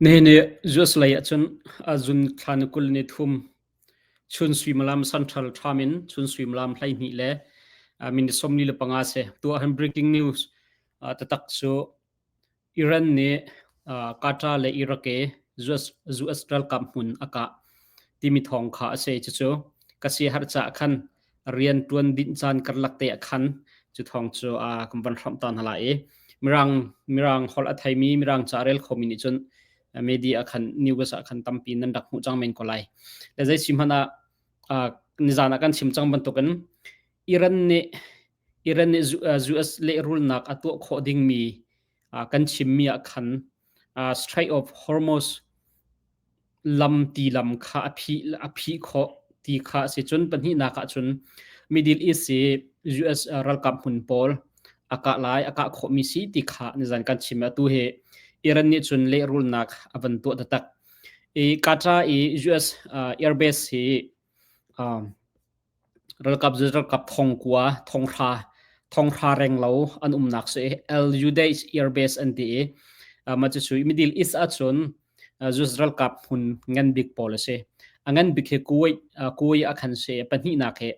Nihin i US lei ahcun zun thla ni 23 chun suimilam Central Time in chun suimilam 12 le minute 45 si. Tu ahhin breaking news taktak cu Iran nih Qatar le Iraq i US, US ralkap hmun a kah timi thawng kha a si. Cucu ka siaherh caah khan rian ṭuan dinh caan karlak te ah khan cu thawng cu kan van hramh ta hna lai i Mirang Mirang holh a theimi Mirang ca a rel khomi nih cun media ah khan news ah khan tampi nan rak hmuh cang men ko lai. Le zei si hmanh ah nizan ah kan chim cang bantukin Iran nih Iran nih US lehrulnak a tuah khawh dingmi kan chimmi ah khan Strait of Hormuz lam ti lam kha a phih a phih khawh ti kha a si. Cun pahnihnak ah cun Middle East i US ralkap hmun pawl a kah lai, a kah khawhmi si ti kha nizan kan chim. Atu hi Iran nih cun lehrulnak a van tuah taktak. I Qatar i US airbase hi Ralkap cu ralkap thongkua, thonghra, thonghra renglo an umnak si. Al Udeid Air Base an ti i mah cucu Middle East ahcun US ralkap hmun ngan bik pawl a si. A ngan bik hi Kuwait, Kuwait ah khan si. Pahnihnak hi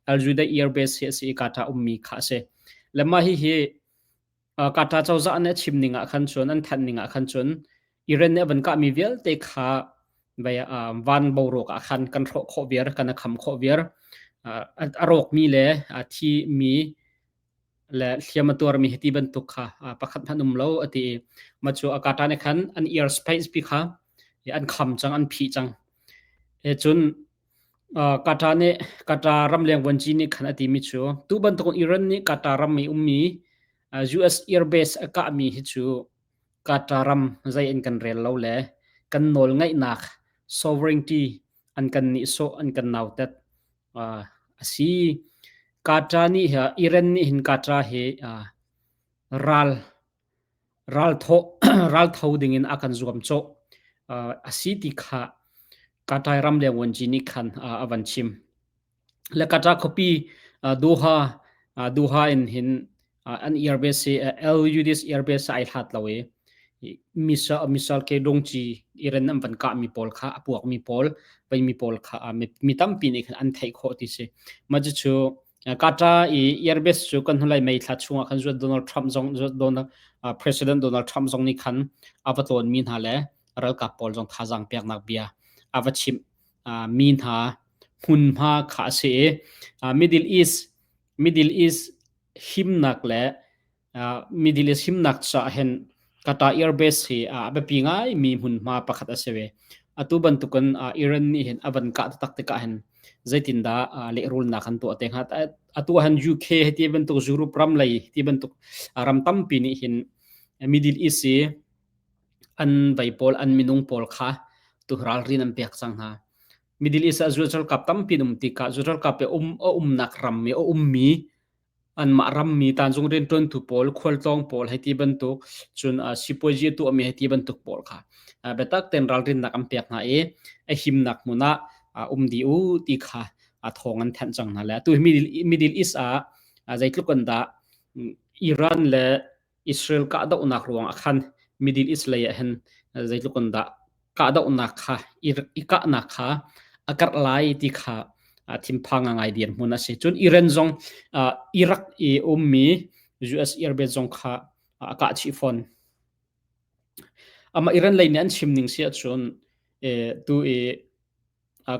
Al Udeid Air Base hi a si i Qatar ummi kha a si. Le mah hihi Qatar cozah nih a chim ning ah khan cun an thanh ning ah khan cun Iran nih a van kahmi vialte kha van boruak ah khan kan hrawh khawh viar kan a kham khawh viar a rawkmi le a thimi le hliam a tuarmi hiti bantuk kha pakhat hmanh um lo a ti i mah cu a Qatar nih khan an air space pi kha an kham cang an phih cang e cun Qatar nih Qatar ramleng vuanci nih khan a timi cu tu bantuk Iran nih Qatar ram i ummi US airbase a kahmi hi cu Qatar ram zei in kan rel lo le kan nawl ngeihnak sovereignty an kan nihsawh an kan nautat a si. Qatar nih Iran nih hin Qatar hi ral Raltho dingin a kan zuamcawh a si ti kha Katai ramleng vuanci nih khan a van chim. Le Qatar khuapi Doha Doha in hin an airbase hi LUDS airbase ai hlat lo i missile missile ke dongci Iran an van kahmi pawl kha a puakmi pawl veimi pawl kha mi tampi nih khan an theih khawh ti si. Mah cucu Qatar i airbase cu kan hnulei May thla chungah khan zuat Donald Trump zong Donald, uh, President Donald Trump zong nih khan a va tlawn mi hna le ralkap pawl zong thazaang peknak bia a va chimh uh, mi hna hmunhma kha a si i uh, Middle East Middle East himnak le Middle East himnak caah hin Qatar Airbase hi a biapi ngaimi hmunhma pakhat a si ve. Atu bantukin Iran nih hin a van kah taktak tikah hin zeitindah lehrulnak an tuah te hnga. Atu ah hin UK ti bantuk Europe ram lei ti bantuk ram tampi nih hin Middle East i an vei pawl an minung pawl kha tu ralrin an pek cang hna. Middle East ah Israel ralkap tampi an um tikah Israel ralkap i um a umnak ram i a ummi Anmah rammi tanzung rianṭuantu pawl, khualtlawng pawl hei ti bantuk, cun sipuazi a tuahmi hei ti bantuk pawl kha biatak tein ralrinnak an pek hna i a himnak hmun ah um dih u ti kha thawng an thanh cang hna le atu hi Middle East ah zeitluk in dah Iran le Israel kahdohnak ruangah khan Middle East lei ah hin zeitluk in dah kahdohnak kha i kahnak kha a karh lai ti kha thinphang ngai dirhmun a si. Cun Iran zong Iraq i ummi US airbase zong kha a kah chih fawn. Amah Iran lei nih an chim ning si ahcun tu i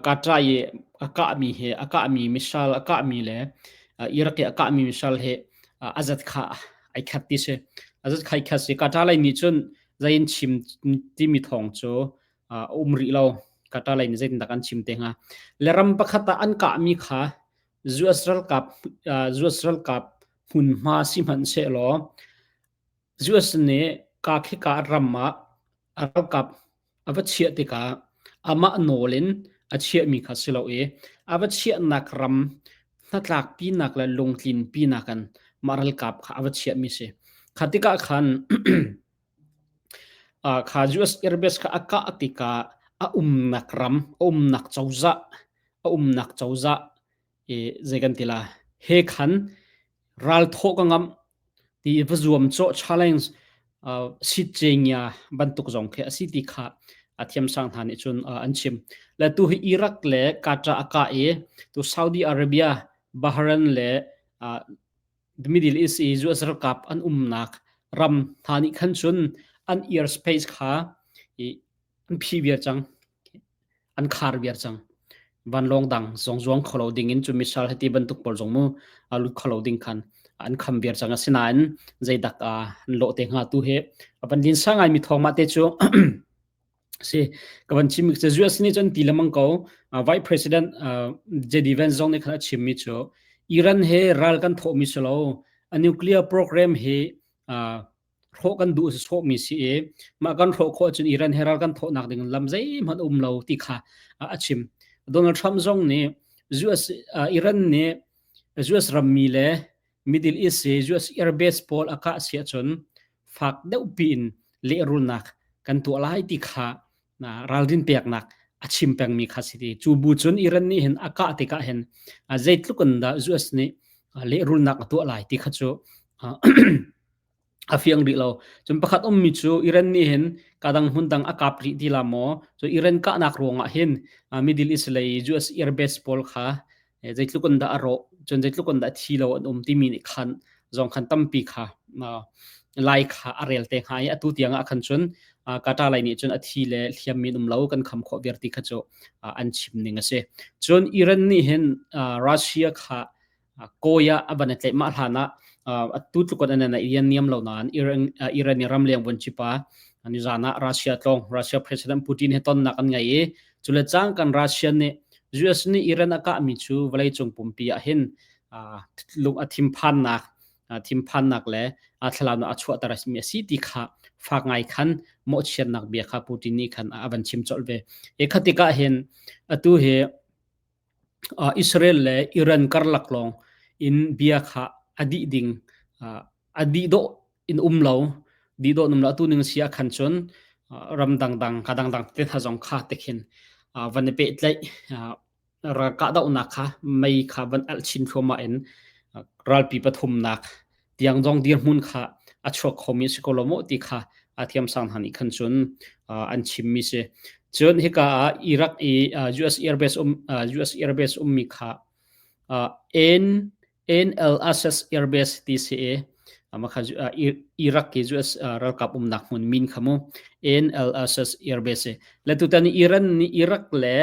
Qatar i a kahmi he a kahmi missile a kahmi le Iraq i a kahmi missile he a zat kha ai khat ti si. A zat kha ai khat si. Qatar lei nih cun zei in chim timi thawng cu a um rih lo. Qatar lei nih zeitindah an chim te hnga. Le ram pakhat ah an kahmi kha US ralkap US ralkap hmunhma si hmanh sehlaw US nih ka khika ram ah a ralkap a va chiah tikah amah nawl in a chiahmi kha si lo i a va chiahnak ram hnatlakpinak le lungtlinpinak in mah ralkap kha a va chiahmi si. Kha tikah khan kha US Airbase kha a kah tikah a umnak ram, a umnak cozah, a umnak cozah i zei kan ti la he khan ral thawh ka ngamh ti va zuam cawh challenge. Sitcengya bantuk zong khi a si ti kha a thiamsang hna nih cun an chim. Le tu hi Iraq le Qatar a kah i tu Saudi Arabia, Bahrain le the Middle East i US ralkap an umnak ram hna nih khan cun an airspace kha i an phih viar cang. An khar viar cang. Vanlawng dang zong zuang kho lo ding in cu missile hiti bantuk pawl zong mu a lut kho lo ding khan an kham viar cang. Asinain zeidak an lawh te hnga tu hi a van linsa ngai mi thawng mah te cu si ka van chim cu US nih cun ti lemang ko. Vice President JD Vance zong nih khan a chim mi cu Iran he ral kan thawh mi si lo a nuclear program hi hrawh kan duh sawhmi si i mah kan hrawh khawh ahcun Iran he ral kan thawhnak ding lam zeihmanh um lo ti kha a chim. Donald Trump zong nih US Iran nih US rammi le Middle East i US airbase pawl a kah si ahcun fak deuh piin lehrulnak kan tuah lai ti kha ralrin peknak a chim pengmi kha si ti. Cu bu cun Iran nih hin a kah tikah hin zeitluk in dah US nih lehrulnak a tuah lai ti kha cu a fiang rih lo. Cun pakhat ummi cu Iran nih hin kadang hmun dang a kap rih ti la maw? Cu Iran kahnak ruangah hin Middle East lei US airbase pawl kha zeitluk in dah a rawh, cun zeitluk in dah thi lo an um timi nih khan zong khan tampi kha lai kha a rel te hnga i atu tiang ah khan cun Qatar lei nih cun a thi le hliammi um lo kan kham khawh viar ti kha cu an chim ning a si. Cun Iran nih hin Russia kha kawi ah a van i tlaih mah hlan ah atu tluk in an i niam lo nain Iran Iran i ramleng vuanci-pa nizan ah Russia tlawng Russia President Putin he tonnak an ngei i cule cang kan Russia nih US nih Iran a kahmi cu vawleicung pumpi ah hin lung a thinphannak thinphannak le thlalaunak a chuahter mi a si ti kha fak ngai khan mawhchiatnak bia kha Putin nih khan a van chim colh ve. E kha tikah hin atu hi Israel le Iran karlak lawng in bia kha a dih ding a dih dawh in um lo dih dawh um lo atu ning si ah khan cun ram dangdang ka dangdang te hna zong kha te khin van i pehtlaih ralkahdohnak kha mei kha van alh chin thluahmah in ralpi pathumnak tiang zong dirhmun kha a chuak khomi a si ko lo maw ti kha a thiamsang hna nih khan cun an chimmi si. Cun hika ah Iraq i US Airbase um US Airbase ummi kha N NLSS Airbase ti si i makha Iraq i US ralkap umnak hmun min kha mu NLSS Airbase le tutan Iran nih Iraq le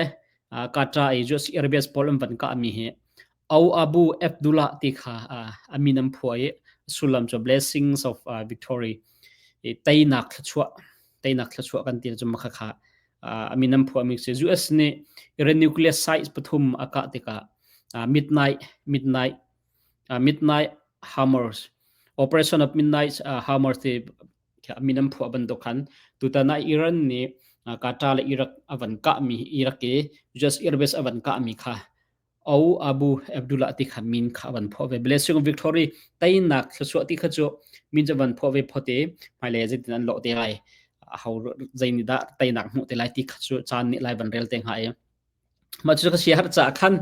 Qatar i US Airbase pawl an van kah mi hi Au Abu Abdullah ti kha a min an phuah i sullam cu Blessings of Victory i teinak thluachuah teinak thluachuah kan ti cu makha kha a min an phuah mi si US nih Iran nuclear sites pathum a kah tikah midnight midnight midnight hammers operation of midnight hammers ti min an phuah bantuk khan tutan ah Iran nih Qatar le Iraq a van kah mi Iraq i US airbase a van kah mi kha O Abu Abdullah ti kha min kha van phuah ve. Blessing of Victory teinak thluachuah ti kha cu min cu van phuah ve phote hmailei zeitin an lawh te lai ho zei nih dah teinak hmuh te lai ti kha cu caan nih lai van rel te hnga i mah cu ka sia har ca khan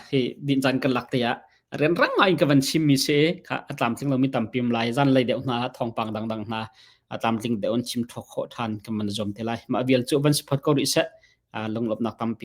hi din caan kan lak te ah rianrang ngai in ka van chim mi si kha a tlamtling lomi tampi um lai zan lei deuh hna thawngpang dangdang hna a tlamtling deuh in chim thok khawh than kan man zuam te lai mah vial cu van support ko rih seh lunglawmhnak tampi.